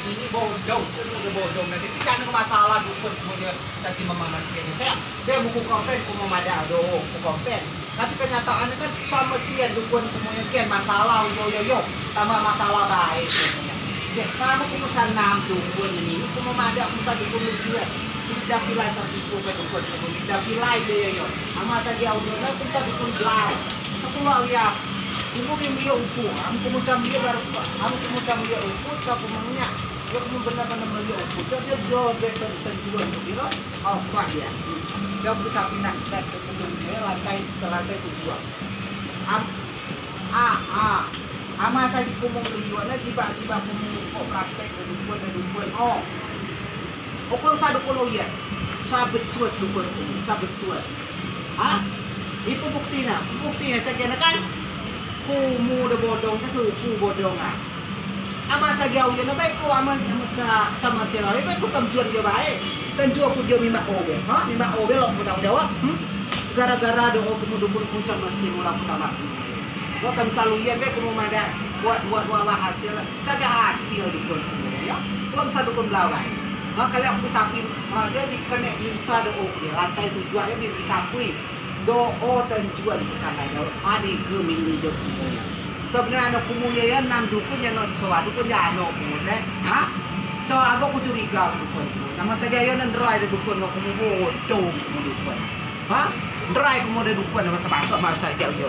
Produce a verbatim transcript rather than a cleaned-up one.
Ini bodong, kumu de bodong. Nah, si jano masalah dukun kumu de, caci memang manusia ni. Saya, de buku kompen, kumu madeak do, buku kompen. Tapi kenyataan kan sama sian dukun kumu yo gen masalah, yo, yo, yo. Tambah masalah bae kumu. Deh, kamu kumu canam dukun ni, kumu madeak kumu sa dukun lu jual. Dak kilai tertipu ke dukun kumu, dak kilai de, yo, yo. Ama sa dia udah, kumu sa dukun belau. Sepuluh ya. Kumu bi meliuk uku, am kumu cam meliuk baru, am kumu cam meliuk uku, sa kumu nyak. Yo kumu benar-benar meliuk uku, sa dia dia be ten-, tentuan tu kiro, oh, kuat dia. Dia bisa pindah, dan tentuan dia lantai, ke lantai tujuh. Am, a, a. Ama sa di kumu meliuk, na jibeak-jibeak kumu kok praktek, dukun, dukun, oh. Uku sa dukun uyen. Sa becus dukun kumu, sa becus. Ha? Ipe bukti ne, bukti ne, cak ne kan? Kumu de bodong, cak suku bodong ah. Ama sa gi uyen, baik ku ama, ama ca, cama sira, baik ku temjuan dio bae. Temjuan ku dio mimbak obe, ha? Mimbak obe lok ku tanggung jawab, hmm? Gara-gara do o kumu dukun ku cama sira, lok ku tambah. Lok tam saluyen, baik kumu madeak, buat, buat, buat lah hasil. Caga hasil dukun kumu, yo. Kulo bisa dukun belau bae. Ha, kaliak aku sapin, ha, dio di kene minsa do o kumu, lantai tujuh yo, bisa kui. Do o tenjuan ku caga do. Ha, di ge minggu do kumu. Sebenea ano kumu yo, yo, nam dukun yo, no coa dukun yo, ano kumu se. Ha? Coa, aku ku curiga dukun kumu. Nama saja yo, nan derai do dukun, no kumu bodoh kumu dukun. Ha? Derai kumu do dukun, nama sebab coa mau saja yo.